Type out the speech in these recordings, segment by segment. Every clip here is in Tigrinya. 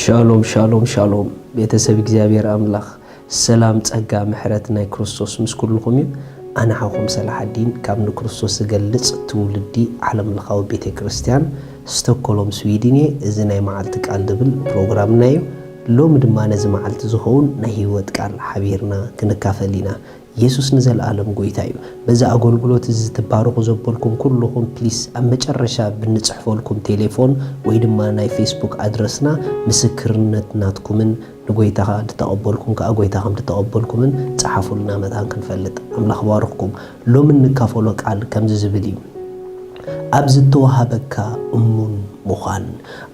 ሻሎም ሻሎም ሻሎም፣ ቤተሰብ እግዚኣብሔር ኣምላኽ ሰላም፣ ጸጋ፣ ምሕረት ናይ ክርስቶስ ምስ ኩልኹም እዩ። ኣነ ሓኹም ሰላሓዲን ካብ ንክርስቶስ ዝገልጽ ትውልዲ ዓለም ለኻዊ ቤተ ክርስቲያን ስቶኮሎም ስዊድን እየ። እዚ ናይ መዓልቲ ቃል ዝብል ፕሮግራምና እዩ። ሎሚ ድማ ነዚ መዓልቲ ዝኸውን ናይ ህይወት ቃል ሓቢርና ክንካፈል ኢና። የሱስ ንዘለኣለም ጎይታ እዩ። በዚ ኣገልግሎት እዚ ትባረኹ ዘበልኩም ኩልኹም ፕሊስ ኣብ መጨረሻ ብንጽሕፈልኩም ቴሌፎን ወይ ድማ ናይ ፌስቡክ ኣድረስና ምስክርነት ናትኩምን ንጎይታ ድተቐበልኩም ከኣ ጎይታ ከም ድተቐበልኩምን ጸሓፉልና መታን ክንፈልጥ። ኣምላኽ ባርኽኩም። ሎሚ እንካፈሎ ቃል ከምዚ ዝብል እዩ። ኣብ ዝተዋሃበካ እሙን ምዃን።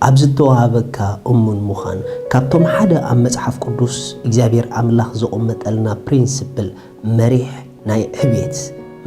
ኣብ ዝተዋሃበካ እሙን ምዃን። ካብቶም ሓደ ኣብ መጽሓፍ ቅዱስ እግዚኣብሔር ኣምላኽ ዘቐመጠልና ፕሪንስፕል መሪሕ ናይ ዕቤት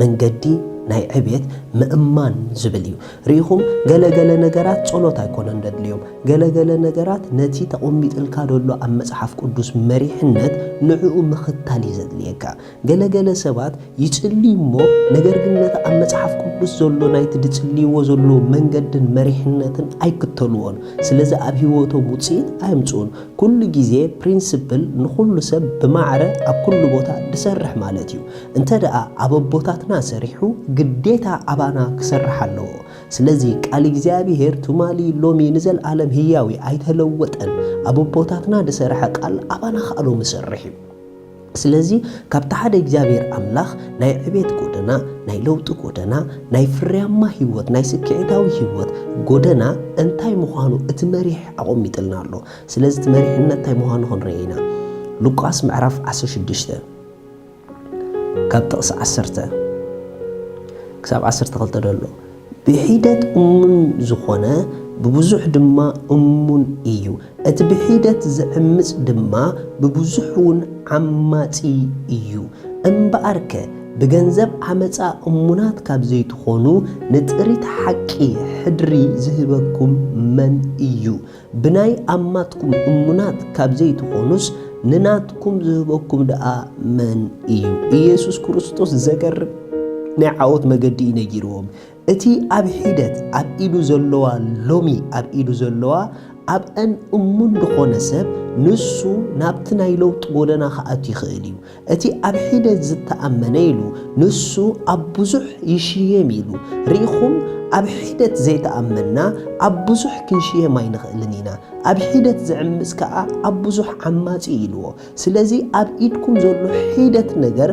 መንገዲ ናይ ዕቤት ምእማን ዝብል እዩ። ርኢኹም፣ ገለገለ ነገራት ጸሎት ኣይኮነን ደድልዮም። ገለገለ ነገራት ነቲ ተቐሚጥልካ ደሎ ኣብ መጽሓፍ ቅዱስ መሪሕነት ንዕኡ ምኽታል እዩ ዘድልየካ። ገለገለ ሰባት ይጽልዩ እሞ፣ ነገር ግን ነቲ ኣብ መጽሓፍ ቅዱስ ዘሎ ናይቲ ድጽልይዎ ዘሎ መንገድን መሪሕነትን ኣይክተልዎን። ስለዚ ኣብ ህይወቶም ውጽኢት ኣየምጽኡን። ኩሉ ግዜ ፕሪንስፕል ንኹሉ ሰብ ብማዕረ ኣብ ኩሉ ቦታ ድሰርሕ ማለት እዩ። እንተ ደኣ ኣብ ኣቦታትና ሰሪሑ፣ ግዴታ ኣባና ክሰርሕ ኣለዎ። ስለዚ ቃል እግዚኣብሔር ትማሊ፣ ሎሚ፣ ንዘለኣለም ህያዊ ኣይተለወጠን። ኣብ ኣቦታትና ድሰርሐ ቃል ኣባና ከኣ ሎሚ ሰርሕ እዩ። ስለዚ ካብቲ ሓደ እግዚኣብሔር ኣምላኽ ናይ ዕቤት ጎደና፣ ናይ ለውጢ ጎደና፣ ናይ ፍርያማ ህይወት፣ ናይ ስክዒታዊ ህይወት ጎደና እንታይ ምዃኑ እቲ መሪሕ ኣቐሚጥልና ኣሎ። ስለዚ እቲ መሪሕነት እንታይ ምዃኑ ክንርኢ ኢና። ሉቃስ ምዕራፍ ዓሰርተ ሽዱሽተ ካብ ጥቕሲ ዓሰርተ ክሳብ ዓሰርተ ክልተ ደሎ፣ ብሒደት እሙን ዝኾነ ብብዙሕ ድማ እሙን እዩ። እቲ ብሒደት ዝዕምጽ ድማ ብብዙሕ እውን ዓማጺ እዩ። እምበኣርከ ብገንዘብ ዓመጻ እሙናት ካብ ዘይትኾኑ፣ ንጥሪት ሓቂ ሕድሪ ዝህበኩም መን እዩ? ብናይ ኣማትኩም እሙናት ካብ ዘይትኾኑስ፣ ንናትኩም ዝህበኩም ደኣ መን እዩ? ኢየሱስ ክርስቶስ ዘገርም ናይ ዓወት መገዲ እዩ ነጊርዎም። እቲ ኣብ ሒደት ኣብ ኢዱ ዘለዋ፣ ሎሚ ኣብ ኢዱ ዘለዋ፣ ኣብአን እሙን ዝኾነ ሰብ፣ ንሱ ናብቲ ናይ ለውጢ ጎደና ክኣቱ ይኽእል እዩ። እቲ ኣብ ሒደት ዝተኣመነ ኢሉ፣ ንሱ ኣብ ብዙሕ ይሽየም ኢሉ። ርኢኹም፣ ኣብ ሒደት ዘይተኣመንና፣ ኣብ ብዙሕ ክንሽየም ኣይንኽእልን ኢና። ኣብ ሒደት ዝዕምጽ ከኣ ኣብ ብዙሕ ዓማጺ ኢልዎ። ስለዚ ኣብ ኢድኩም ዘሎ ሒደት ነገር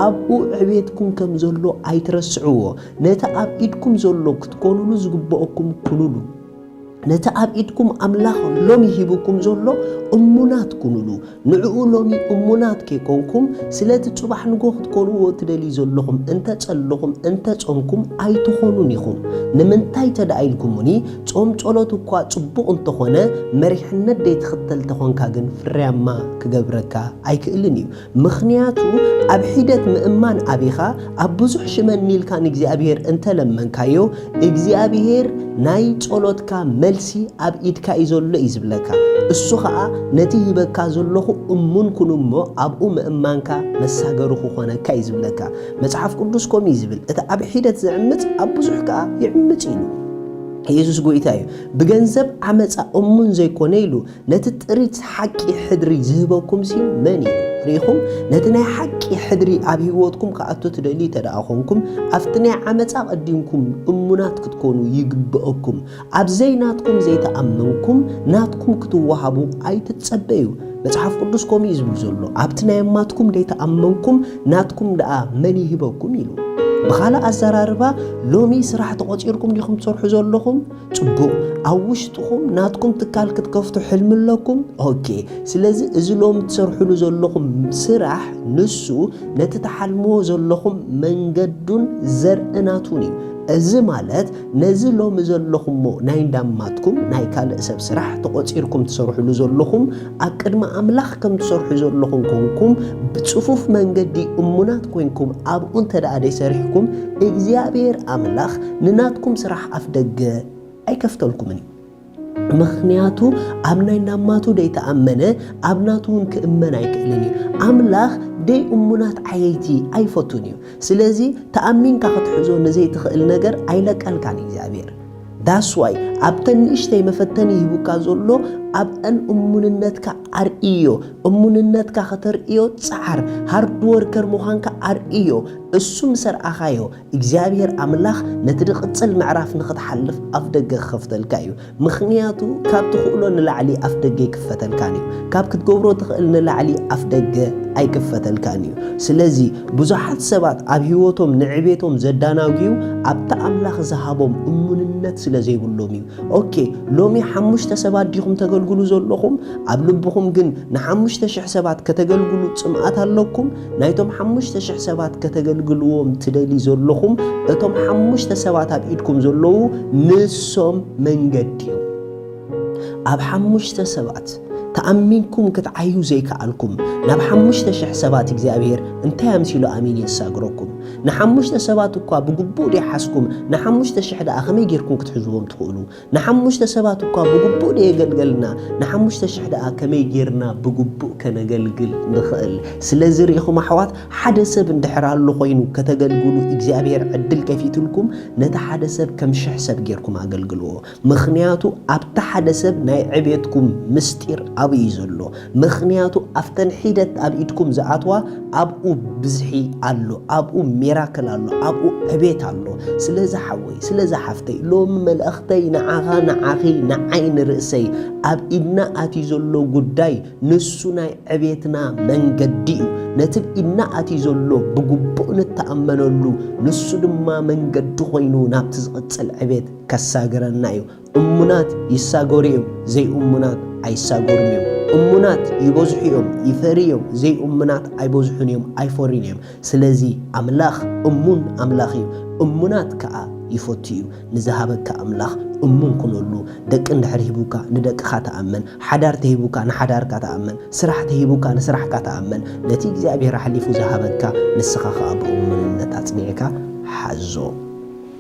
ኣብኡ ዕቤትኩም ከም ዘሎ ኣይትረስዕዎ። ነቲ ኣብ ኢድኩም ዘሎ ክትኮኑሉ ዝግብኦኩም ኩኑሉ። ነቲ ኣብ ኢድኩም ኣምላኽ ሎሚ ሂቡኩም ዘሎ እሙናት ኩኑሉ። ንዕኡ ሎሚ እሙናት ከይኮንኩም፣ ስለቲ ጽባሕ ንጎ ክትኮንዎ ትደልዩ ዘለኹም እንተጸለኹም፣ እንተጸምኩም ኣይትኾኑን ኢኹም። ንምንታይ ተደኣ ኢልኩምኒ፣ ጾም ጸሎት እኳ ጽቡቕ እንተኾነ፣ መሪሕነት ዘይትኽተል ተኾንካ ግን ፍርያማ ክገብረካ ኣይክእልን እዩ። ምኽንያቱ ኣብ ሒደት ምእማን ኣቢኻ፣ ኣብ ብዙሕ ሽመኒ ኢልካ ንእግዚኣብሔር እንተለመንካዮ፣ እግዚኣብሔር ናይ ጸሎትካ መልሲ ኣብ ኢድካ እዩ ዘሎ እዩ ዝብለካ። እሱ ኸኣ ነቲ ሂበካ ዘለኹ እሙን ኩን እሞ ኣብኡ ምእማንካ መሳገሪ ክኾነካ እዩ ዝብለካ። መጽሓፍ ቅዱስ ከምኡ እዩ ዝብል፣ እቲ ኣብ ሒደት ዝዕምጽ ኣብ ብዙሕ ከኣ ይዕምጽ ኢሉ። ኢየሱስ ጎይታ እዩ። ብገንዘብ ዓመጻ እሙን ዘይኮነ ኢሉ፣ ነቲ ጥሪት ሓቂ ሕድሪ ዝህበኩምሲ መን እዩ? ርኢኹም፣ ነቲ ናይ ሓቂ ሕድሪ ኣብ ህይወትኩም ክኣቱ ትደልዩ እንተ ደኣ ኾንኩም፣ ኣብቲ ናይ ዓመጻ ቀዲምኩም እሙናት ክትኮኑ ይግብአኩም። ኣብ ዘይናትኩም ዘይተኣመንኩም፣ ናትኩም ክትወሃቡ ኣይትጸበዩ። መጽሓፍ ቅዱስ ከምኡ እዩ ዝብል ዘሎ፣ "ኣብቲ ናይ ኣማትኩም ዘይተኣመንኩም፣ ናትኩም ደኣ መን ይህበኩም?" ኢሉ። ብኻልእ ኣዘራርባ፣ ሎሚ ስራሕ ተቖጺርኩም ዲኹም ትሰርሑ ዘለኹም? ጽቡቕ። ኣብ ውሽጥኹም ናትኩም ትካል ክትከፍቱ ሕልሚ ኣለኩም? ኦኬ። ስለዚ እዚ ሎሚ ትሰርሕሉ ዘለኹም ስራሕ፣ ንሱ ነቲ ትሓልምዎ ዘለኹም መንገዱን ዘርኢ ናቱን እዩ። እዚ ማለት ነዚ ሎሚ ዘለኹሞ ናይ እንዳማትኩም ናይ ካልእ ሰብ ስራሕ ተቖጺርኩም ትሰርሕሉ ዘለኹም፣ ኣብ ቅድሚ ኣምላኽ ከም ትሰርሑ ዘለኹም ኮንኩም፣ ብጽፉፍ መንገዲ እሙናት ኮንኩም ኣብኡ እንተ ደኣ ደይሰሪሕኩም፣ እግዚኣብሔር ኣምላኽ ንናትኩም ስራሕ ኣፍ ደገ ኣይከፍተልኩምን እዩ። ምኽንያቱ ኣብ ናይ ናማቱ ደይተኣመነ ኣብ ናቱ እውን ክእመን ኣይክእልን እዩ። ኣምላኽ ደይ እሙናት ዓየይቲ ኣይፈቱን እዩ። ስለዚ ተኣሚንካ ክትሕዞ ንዘይትኽእል ነገር ኣይለቀልካን እግዚኣብሔር። That's why ኣብተን ንእሽተይ መፈተኒ ሂቡካ ዘሎ ኣብአን እሙንነትካ ኣርእዮ። እሙንነትካ ከተርእዮ ጸዓር። Hard worker ምዃንካ ኣርእዮ። እሱ ምስ ኣርኣኻዮ እግዚኣብሔር ኣምላኽ ነቲ ድቕጽል ምዕራፍ ንኽትሓልፍ ኣፍ ደገ ክኸፍተልካ እዩ። ምኽንያቱ ካብ ትኽእሎ ንላዕሊ ኣፍ ደገ ኣይክፈተልካን እዩ። ካብ ክትገብሮ ትኽእል ንላዕሊ ኣፍ ደገ ኣይክፈተልካን እዩ። ስለዚ ብዙሓት ሰባት ኣብ ህይወቶም ንዕቤቶም ዘዳናጉዩ ኣብቲ ኣምላኽ ዝሃቦም እሙንነት ስለ ዘይብሎም እዩ። ኦኬ፣ ሎሚ ሓሙሽተ ሰባት ዲኹም ተገልግሉ ዘለኹም? ኣብ ልብኹም ግን ንሓሙሽተ ሽሕ ሰባት ከተገልግሉ ጽምኣት ኣለኩም? ናይቶም ሓሙሽተ ሽሕ ሰባት ከተገልግልዎም ትደሊ ዘለኹም? እቶም ሓሙሽተ ሰባት ኣብ ኢድኩም ዘለዉ ንሶም መንገዲ እዮም። ኣብ ሓሙሽተ ሰባት ተኣሚንኩም ክትዓዩ ዘይከኣልኩም ናብ ሓሙሽተ ሽሕ ሰባት እግዚኣብሔር እንታይ ኣምሲሉ ኣሚን የሳግረኩም? ንሓሙሽተ ሰባት እኳ ብግቡእ ዶ ይሓዝኩም? ንሓሙሽተ ሽሕ ደኣ ከመይ ጌርኩም ክትሕዝዎም ትኽእሉ? ንሓሙሽተ ሰባት እኳ ብግቡእ ዶ የገልገልና? ንሓሙሽተ ሽሕ ደኣ ከመይ ጌርና ብግቡእ ከነገልግል ንኽእል? ስለዚ ርኢኹም ኣሕዋት፣ ሓደ ሰብ እንድሕር ኣሎ ኮይኑ ከተገልግሉ እግዚኣብሔር ዕድል ከፊትልኩም፣ ነቲ ሓደ ሰብ ከም ሽሕ ሰብ ጌርኩም ኣገልግልዎ። ምኽንያቱ ኣብቲ ሓደ ሰብ ናይ ዕቤትኩም ምስጢር ኣብኡ እዩ ዘሎ። ምኽንያቱ ኣብተን ሒደት ኣብ ኢድኩም ዝኣትዋ ኣብኡ ብዝሒ ኣሎ፣ ኣብኡ ሜራክል ኣሎ፣ ኣብኡ ዕቤት ኣሎ። ስለዚ ሓወይ፣ ስለዚ ሓፍተይ፣ ሎሚ መልእኽተይ ንዓኻ፣ ንዓኺ፣ ንዓይ፣ ንርእሰይ ኣብ ኢድና ኣትዩ ዘሎ ጉዳይ ንሱ ናይ ዕቤትና መንገዲ እዩ። ነቲ ኣብ ኢድና ኣትዩ ዘሎ ብግቡእ ንተኣመነሉ፣ ንሱ ድማ መንገዲ ኮይኑ ናብቲ ዝቕጽል ዕቤት ከሳግረና እዩ። እሙናት ይሳገሩ እዮም፣ ዘይእሙናት ኣይሳገሩን እዮም። እሙናት ይበዝሑ እዮም፣ ይፈርዩ እዮም፣ ዘይእሙናት ኣይበዝሑን እዮም፣ ኣይፈርዩን እዮም። ስለዚ ኣምላኽ እሙን ኣምላኽ እዩ፣ እሙናት ከኣ ይፈቱ እዩ። ንዝሃበካ ኣምላኽ እሙን ኩነሉ። ደቂ እንድሕር ሂቡካ ንደቅኻ ተኣመን፣ ሓዳር ተሂቡካ ንሓዳርካ ተኣመን፣ ስራሕ ተሂቡካ ንስራሕካ ተኣመን። ነቲ እግዚኣብሔር ኣሕሊፉ ዝሃበካ ንስኻ ከኣ ብእሙንነት ኣጽኒዕካ ሓዞ።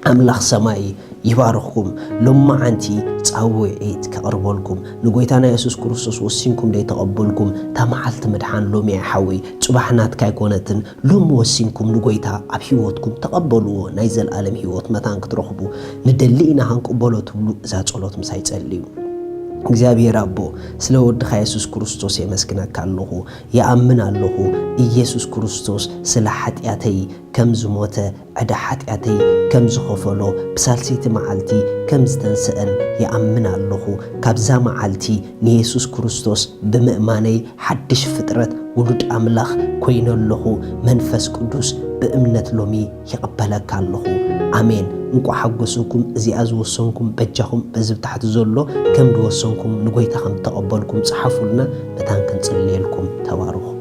ኣምላኽ ሰማይ ይባርኽኩም። ሎማዓንቲ ጻውዒት ከቕርበልኩም፣ ንጎይታና የሱስ ክርስቶስ ወሲንኩም ደይተቐበልኩም፣ እታ መዓልቲ ምድሓን ሎሚ እያ ሓወይ፣ ጽባሕ ናትካ ኣይኮነትን። ሎሚ ወሲንኩም ንጎይታ ኣብ ህይወትኩም ተቐበልዎ፣ ናይ ዘልኣለም ህይወት መታን ክትረኽቡ ንደሊ ኢና። ክንቅበሎ ትብሉ እዛ ጸሎት ምሳይ ጸልዩ። እግዚኣብሔር ኣቦ፣ ስለ ወድኻ የሱስ ክርስቶስ የመስግነካ ኣለኹ። ይኣምን ኣለኹ፣ ኢየሱስ ክርስቶስ ስለ ሓጢኣተይ ከም ዝሞተ፣ ዕዳ ሓጢኣተይ ከም ዝኸፈሎ፣ ብሳልሰይቲ መዓልቲ ከም ዝተንስአን ይኣምን ኣለኹ። ካብዛ መዓልቲ ንየሱስ ክርስቶስ ብምእማነይ ሓድሽ ፍጥረት ውሉድ ኣምላኽ ኮይነ ኣለኹ። መንፈስ ቅዱስ ብእምነት ሎሚ ይቕበለካ ኣለኹ። ኣሜን። እንቋዕ ሓጎሰኩም። እዚኣ ዝወሰንኩም በጃኹም በዚ ብታሕቲ ዘሎ ከም ዝወሰንኩም ንጎይታ ከም እተቐበልኩም ጸሓፉልና፣ መታን ክንጽልየልኩም። ተባረኹ።